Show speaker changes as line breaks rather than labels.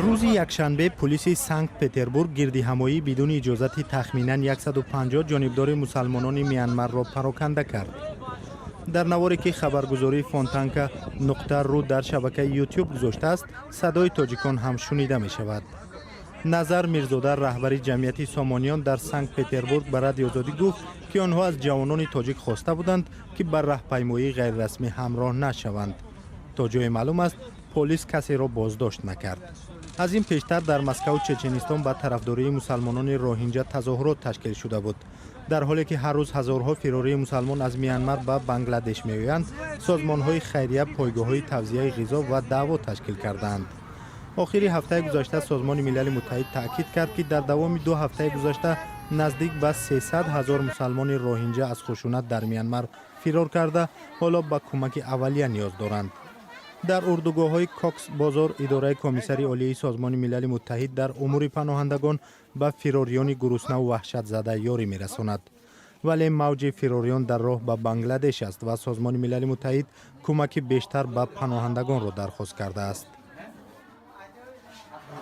Рӯзи якшанбе пулиси Санкт Петербург гирдиҳамоӣ бидуни иҷозати тахминан 150 ҷонибдори мусалмонони Мянмарро пароканда кард. Дар наворе, ки хабаргузории Фонтанка.ру дар шабакаи Ютюб гузоштааст, садои тоҷикон ҳам шунида мешавад. Назар Мирзода, раҳбари ҷамъияти Сомониён дар Санкт Петербург, ба Радиои Озодӣ гуфт, ки онҳо аз ҷавонони тоҷик хоста буданд, ки ба раҳпаймоии ғайрирасмӣ ҳамроҳ нашаванд. То ҷое маълум аст, полис касеро боздошт накард. Аз ин пештар дар Москаву Чеченистон ба тарафдории мусалмонони роҳинҷа тазоҳурот ташкил шуда буд. Дар ҳоле ки ҳар рӯз ҳазорҳо фирории мусалмон аз Мянмар ба Бангладеш меоянд, созмонҳои хайрия пойгоҳҳои тавзияи ғизо ва даъво ташкил кардаанд. Охири ҳафтаи гузашта Созмони Милали Муттаҳид таъкид кард, ки дар давоми 2 ҳафтаи гузашта наздик ба 300 ҳазор мусалмони роҳинҷа аз хушунат дар Мянмар фирор карда, ҳоло ба кӯмаки аввалия ниёз доранд. Дар урдугоҳҳои Кокс Бозор идораи Комиссари Олии Созмони Милали Муттаҳид дар умури паноҳандагон ба фирориёни гуруснаву ваҳшатзада ёрӣ мерасонад. Вале мавҷи фирориён дар роҳ ба Бангладеш аст ва Созмони Милали Муттаҳид кӯмаки бештар ба паноҳандагонро дархост кардааст.